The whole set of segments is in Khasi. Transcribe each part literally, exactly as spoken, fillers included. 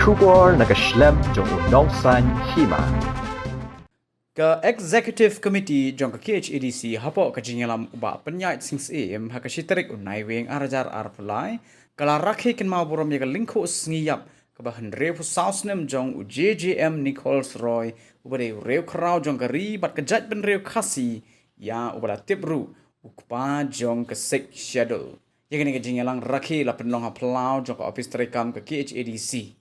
Khubor na ka shlem jong u Nongsaiñ Hima. Ka Executive Committee jong ka K H A D C hapoh ka jingïalam u Bah Pynïaid Sing Syiem ha ka shi tarik u Naiwieng ar hajar arphew lai ka la rakhe kynmaw burom ïa ka lyngkhuh sngi ïap kaba hynriewphew saw snem jong u J J M Nichols Roy, uba dei u riewkhraw jong ka ri bad ka jaitbynriew Khasi, ïa uba la tip ruh u kpa jong ka Sixth Schedule. Ïa kane ka jingïalang rakhe la pynlong ha phyllaw jong ka ophis treikam ka K H A D C.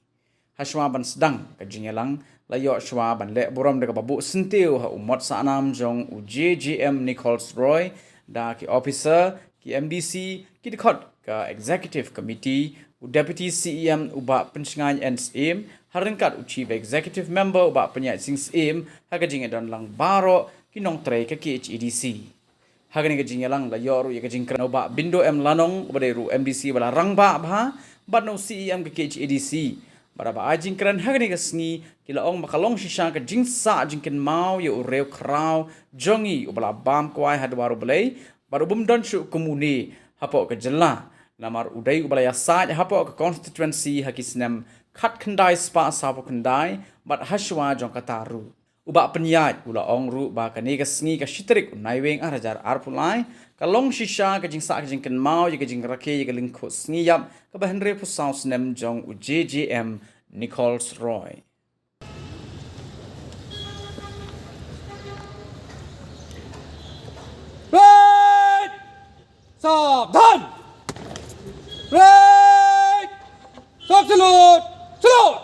Hashwa ban sdang ka jingïalang, la ïoh shwa ban leh burom da kaba buh syntiew ha u mot sahnam jong u J J M Nichols Roy da ki officer, ki M D C, ki dkhot ka Executive Committee, u Deputy C E M u Bah Pynshngaiñ N Syiem, ha ryngkat u Chief Executive Member u Bah Pynïaid Sing Syiem, ha ka jingïadon lang baroh ki nongtrei ka K H A D C. Ha kane ka jingïalang la ïoh ruh ïa ka jingkren na u Bah Bindo M Lanong, uba dei ruh M D C ba la rangbah bha, bad na u C E M ka K H A D C. Bad haba ai jingkren ha kane ka sngi, ki la ong ba ka long shisha ka jingsah jingkynmaw ïa u riewkhraw jong ngi uba la bam kwai ha dwar U Blei, bad u bym don shuh kum une hapoh ka jylla. Namar u dei uba la ïasaid hapoh ka constituency ha ki snem khatkhyndai spah sawphew khyndai, bad hashwa jong kata ruh. U Bah Pynïaid u la ong ruh ba kane ka sngi ka shi tarik u Naiwieng ar hajar arphew lai ka long shisha ka jingsah ka jingkynmaw ïa ka jingrakhe ïa ka lyngkhuh sngi ïap kaba hynriewphew saw snem jong u J J M Nichols Roy. Right! Sabdhan! Right! Sab salute! Salute!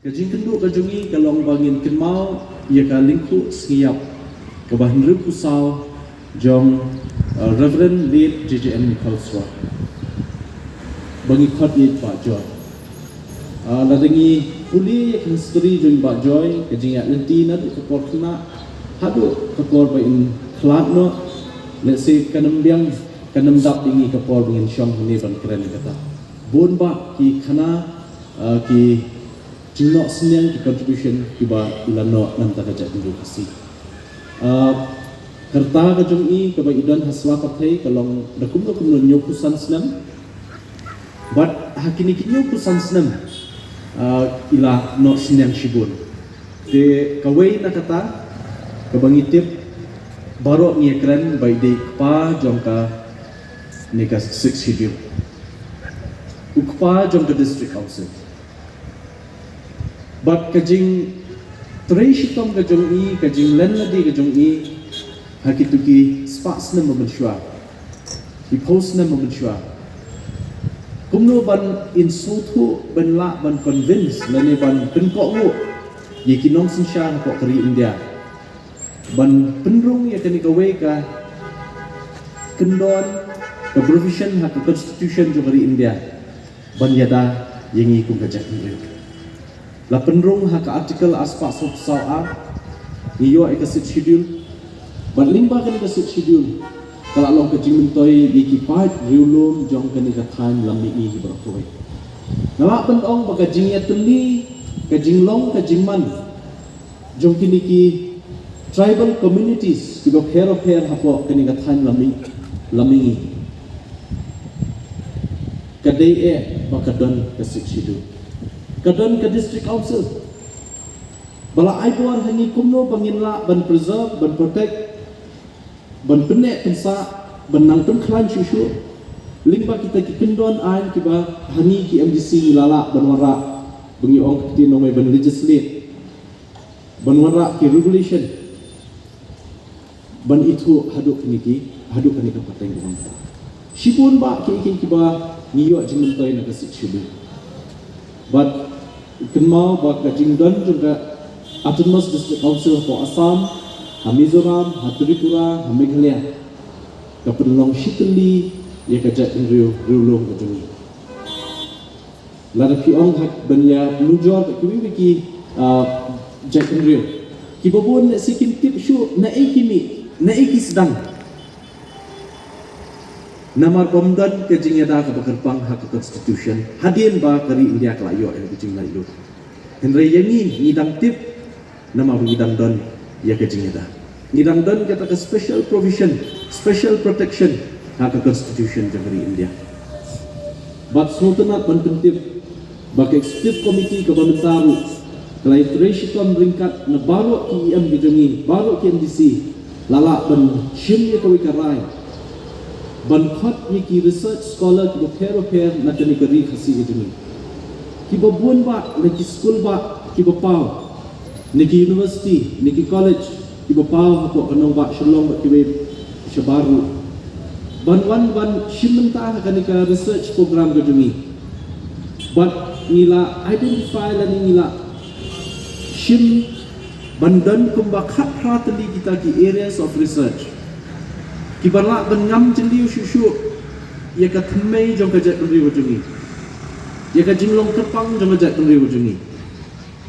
Ka jingkynduh ka jong ngi ka long ba ngin kynmaw ïa ka lyngkhuh sngi ïap kaba hynriewphew saw jong, uh, Reverend Late J J M Nichols Roy. Ba ngi khot ïa i Bah Joy. Ah, lada ngi pule ïa ka history jong Bah Joy, ka jingïaid lynti naduh ka por khynnah haduh ka por ba in khlad noh, lehse kan ym biang, kan ym dap ïa ngi ka por ba ngin shong hangne ban kren ïa kata. Bun bah ki khana, ah, ki jingnoh synñiang, ki contribution kiba i la noh na ka bynta ka jaitbynriew Khasi. Ah, ka rta ka jong i kaba i don ha sla pyrthei ka long da kumno kumno hynñiewphew san snem. Bad ha kine ki hynñiewphew san snem, ah, i la noh synñiang shibun. Te kawei na kata kaba ngi tip baroh ngi ïa kren ba i dei i kpa jong kane ka Sixth Schedule. U kpa jong ka District Council. Bad ka jingtrei shitom ka jong i, ka jinglen lade ka jong i ha kito ki spah snem ba mynshuwa, ki phew snem ba mynshuwa. Kumno ban in sngewthuh, ban lah ban convince lane ban pynkohnguh ïa ki nongsynshar hapoh ka ri India ban pynrung ïa kane kawei ka kyndon, ka provision ha ka constitution jong ka ri India ban ïada ïa ngi kum ka jaitbynriew. La pynrung ha ka article arspah sawphew saw A, ngi ïoh ïa ka Sixth Schedule. Bad lyngba kane ka Sixth Schedule ka la long ka jingmyntoi ïa ki paid riewlum jong kane ka thaiñ lam mihngi baroh kawei. Nga lah ban ong ba ka jingïatylli, ka jinglong ka jingman jong kine ki tribal communities kiba pher bapher hapoh kane ka thaiñ lam mih, lam mihngi, ka dei eh ba ka don ka Sixth Schedule, ka don ka District Council ba la ai bor ha ngi kumno ba ngin lah ban preserve, ban protect, ban pynneh pynsah, ban nang pynkhlaiñ shuh shuh lyngba kita ki kyndon aiñ kiba ha ngi ki M D C ngi la lah ban wanrah, ba ngi ong ka ktien nongwei ban legislate, ban wanrah ki regulation ban ithuh haduh kine ki, haduh kane ka pateng ka bynta. Shibun bah kiei kiei kiba ngi ïoh jingmyntoi na ka Sixth Schedule. Bad kynmaw ba ka jingdon jong ka Autonomous District Council hapoh Assam, ha Mizoram, ha Tripura, ha Meghalaya, ka pynlong shitylli ïa ka jaitbynriew riewlum ka jong ngi. Lada phi ong ha ban ïa nujor bad kiwei kiwei ki, ah, jaitbynriew, kiba bun lehse kim tip shuh naei ki mih, naei ki sdang. Namar bym don ka jingïada kaba kyrpang ha ka constitution hadien ba ka ri India ka la ïoh ïa ka jinglaitluid. Hynrei ïa ngi, ngi dang tip namar ba ngi dang don ïa ka jingïada. Ngi dang don kata ka special provision, special protection ha ka constitution jong ka ri India. Bad sngewtynnat ban pyntip ba ka executive committee kaba mynta ruh ka la ïatrei shitom ryngkat na baroh ki E M ki jong ngi, baroh ki M D C, la lah ban shim ïa kawei ka rai ban khot ïa ki research scholar kiba pher ba pher na kane ka ri Khasi ka jong ngi, kiba bun bah na ki skul bah kiba paw, na ki university, na ki college kiba paw hapoh ka nongbah Shillong bad kiwei shabar ruh, ban wan ban shim bynta ha kane ka research program ka jong ngi. Bad ngi la identify lane ngi la shim ban don kumba khatphra tylli kita ki areas of research kiba lah ban ngam jylliew shuh shuh ïa ka thymmei jong ka jaitbynriew ka jong ngi, ïa ka jinglong kyrpang jong ka jaitbynriew ka jong ngi.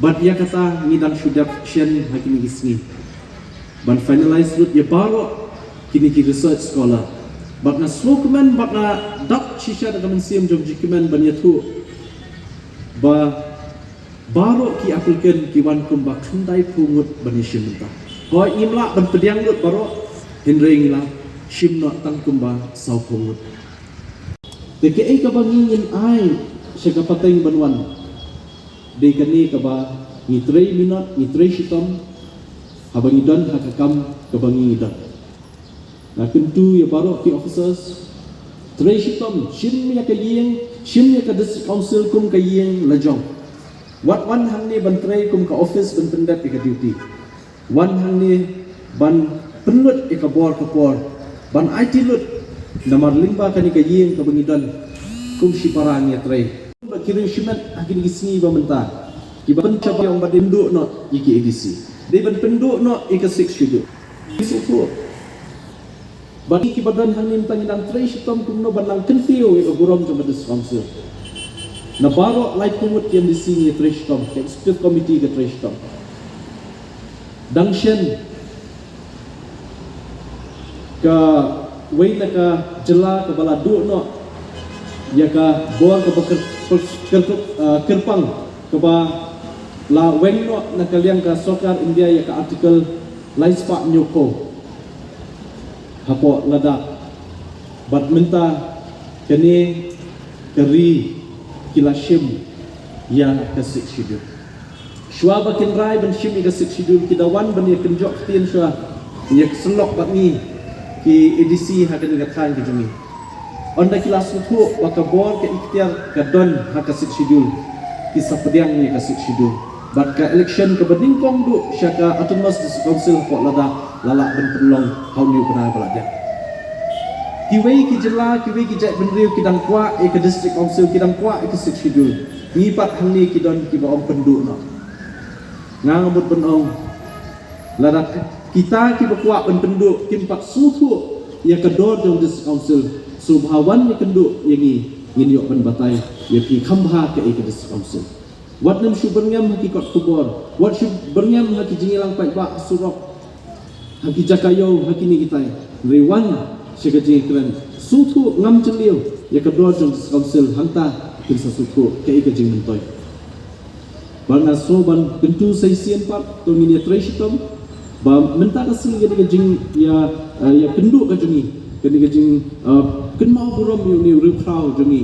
Bad ïa kata ngi dang shu dep shen ha kine ki sngi ban finalize lut ïa baroh kine ki research scholar. Bad nga sngewkmen bad nga dap shisha da ka mynsiem jong jingkmen ban ïathuh ba baroh ki applicant ki wan kumba khyndai phew ngut ban ïashim bynta. Hooid, ngim lah ban pdiang lut baroh, hynrei ngi la shim noh tang kumba saw phew ngut. Te kaei kaba ngi ngin ai sha ka pateng ban wan, dei kane kaba ngi trei minot, ngi trei shitom haba ngi don ha ka kam kaba ngi don. Nga kyntu ïa baroh ki officers, trei shitom, shim ïa ka ïing, shim ïa ka district council kum ka ïing la jong. Wat wan hangne ban trei kum ka office ban pyndep ïa ka duty. Wan hangne ban pynlut ïa ka bor ka por ban aiti lut, namar lyngba kane ka ïing kaba ngi don kum shipara ngi ïatrei. Ba ki riew shimet ha kine ki sngi ba mynta kiba pynshai ïa ong ba dei pynduh noh ïa ki A D C, dei ban pynduh noh ïa ka Sixth Schedule. Ki sngewthuh. Bad kiba don hangne mynta ngi dang trei shitom kumno ban nang kyntiew ïa ka burom jong ka District Council. Na baroh laiphew ngut ki M D C ngi trei shitom, ka Executive Committee ka trei shitom. Dang shen kawei na ka jylla kaba la duh noh ïa ka bor kaba kyr-, kyr-, kyr-, ah, kyrpang kaba la weng noh na ka liang ka sorkar India ïa ka Article lai spah hynñiewphew hapoh Ladakh. Bad mynta kane ka ri ki la shim ïa ka Sixth Schedule. Shuwa ba kin rai ban shim ïa ka Sixth Schedule, ki da wan ban ïa kynjoh ktien shuwa, ïa kynsyllok bad ngi ki A D C ha kane ka thaiñ ka jong ngi. Ynda ki la sngewthuh ba ka bor ka iktiar ka don ha ka Sixth Schedule, ki sa pdiang ïa ka Sixth Schedule. Bad ka election kaba nyngkong duh sha ka Autonomous District Council hapoh Ladakh la lah ban pynlong ha une u bnai ba la dep. Kiwei ki jylla, kiwei ki jaitbynriew ki dang kwah ïa ka District Council, ki dang kwah ïa ka Sixth Schedule. Ngi pat hangne ki don kiba ong pynduh noh. Nga nga mut ban ong, lada kita kiba kwah ban pynduh kim pat sngewthuh ïa ka dor jong District Council, sngewbha wan ïakynduh ïa ngi, ngin ïoh ban batai ïa phi kham bha kaei ka District Council. Wat nym shu byrngem ha ki kot khubor, wat shu byrngem ha ki jingïalang paidbah ha surok, ha ki jaka ïew, ha kine kitai. Hynrei wan sha ka jingïakren, sngewthuh, ngam jylliew ïa ka dor jong District Council, hangta kin sa sngewthuh kaei ka jingmyntoi. Bad nga sngew ban kyntu sa shisien pat, to ngin ïatrei shitom ba mynta ka sngi kane ka jing ïa, eh, ïakynduh ka jong ngi, kane ka jing, eh, kynmaw burom ïa une u riewkhraw jong ngi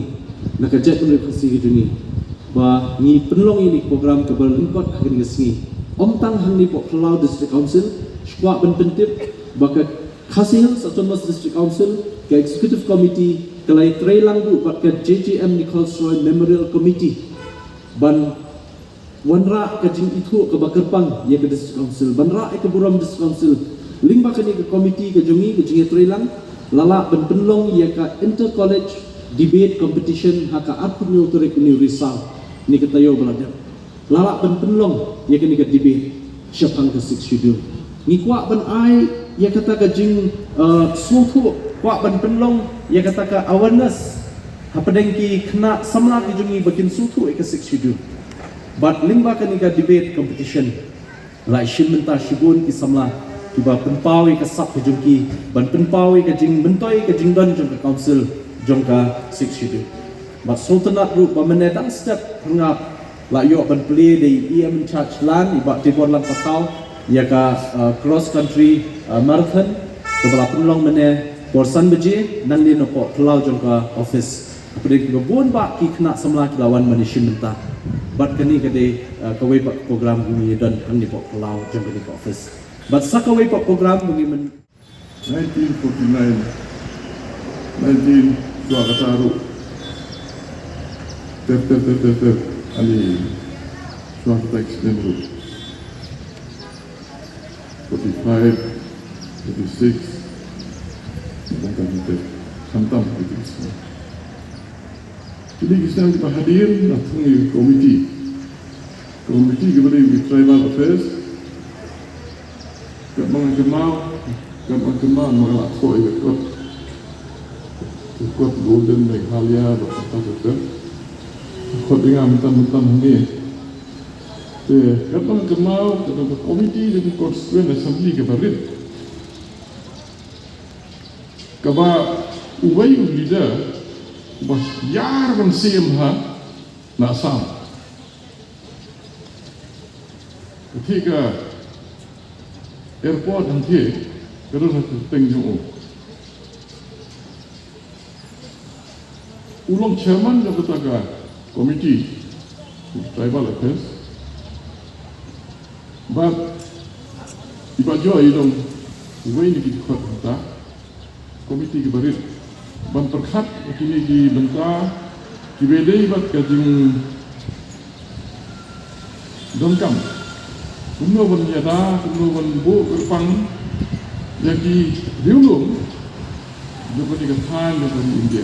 na ka jaitbynriew Khasi ka jong ngi, ba ngi pynlong ïa une u program kaba lyngkot ha kane ka sngi. Ym tang hangne hapoh Phyllaw District Council, shu kwah ban pyntip ba ka Khasi Hills Autonomous District Council, ka Executive Committee ka la ïatrei lang ruh bad ka J J M Nichols Roy Memorial Committee ban wanrah ka jingithuh kaba kyrpang ïa ka District Council, ban rah ïa ka burom District Council. Lyngba kane ka committee ka jong ngi, ka jingïatrei lang, la lah ban pynlong ïa ka inter college debate competition ha ka arphew hynñiew tarik une u Risaw, ne ka taïew ba la dep. La lah ban pynlong ïa kane ka debate shaphang ka Sixth Schedule. Ngi kwah ban ai ïa kata ka jing, eh, sngewthuh, kwah ban pynlong ïa kata ka awareness hapdeng ki khynnah samla ki jong ngi ba kin sngewthuh ïa ka Sixth Schedule. Bad lyngba kane ka debate competition, la shim bynta shibun ki samla kiba pynpaw ïa ka sap ka jong ki, ban pynpaw ïa ka jingmyntoi ka jingdon jong ka council jong ka Sixth Schedule. Bad sngewtynnat ruh ba mynne dang step hangap la ïoh ban plie da i E M in charge Lan, i Bah Tibor Langpathaw, ïa ka, uh, cross country, uh, marathon kaba la pynlong mynne por san baje nangne napoh thlaw jong ka office. Hapdeng kiba bun bah ki khynnah samla ki la wan ban ïashim bynta. Bad kane ka dei, uh, kawei pat ka program kaba ngi don hangne napoh thlaw jong kane ka office. Bad sa kawei pat ka program kaba ngi myn- nineteen forty-nine, nineteen shuwa kata ruh. Ter ter ter ter ter. Ani shuwa kata ki snem ruh. Forty-five, forty-six. Khamtam ter ter. Khamtam ter ter. Kine ki snem kiba hadien la thung ïa ka komiti. Komiti kaba dei ki tribal affairs. Katba nga kynmaw, katba nga kynmaw ma nga la thoh ïa ka kot. Ka kot Golden Meghalaya bad kata kata. Ka kot ïa nga mynta mynta hangne. Te katba nga kynmaw, kata ka komiti jong ka Constituent Assembly kaba rit. Kaba uwei u leader uba ïar ban siem ha na Assam. Ka thik ka airport hangthie ka don ha ka kyrteng jong u. U long chairman jong kata ka committee, tribal affairs. Bad i Bah Joy i long uwei na ki dkhot kata ka committee kaba rit ban pyrkhat ïa kine ki bynta kiba dei bad ka jingdonkam. Kumno ban ïada, kumno ban buh kyrpang ïa ki riewlum jong kane ka thaiñ, jong ka ri India.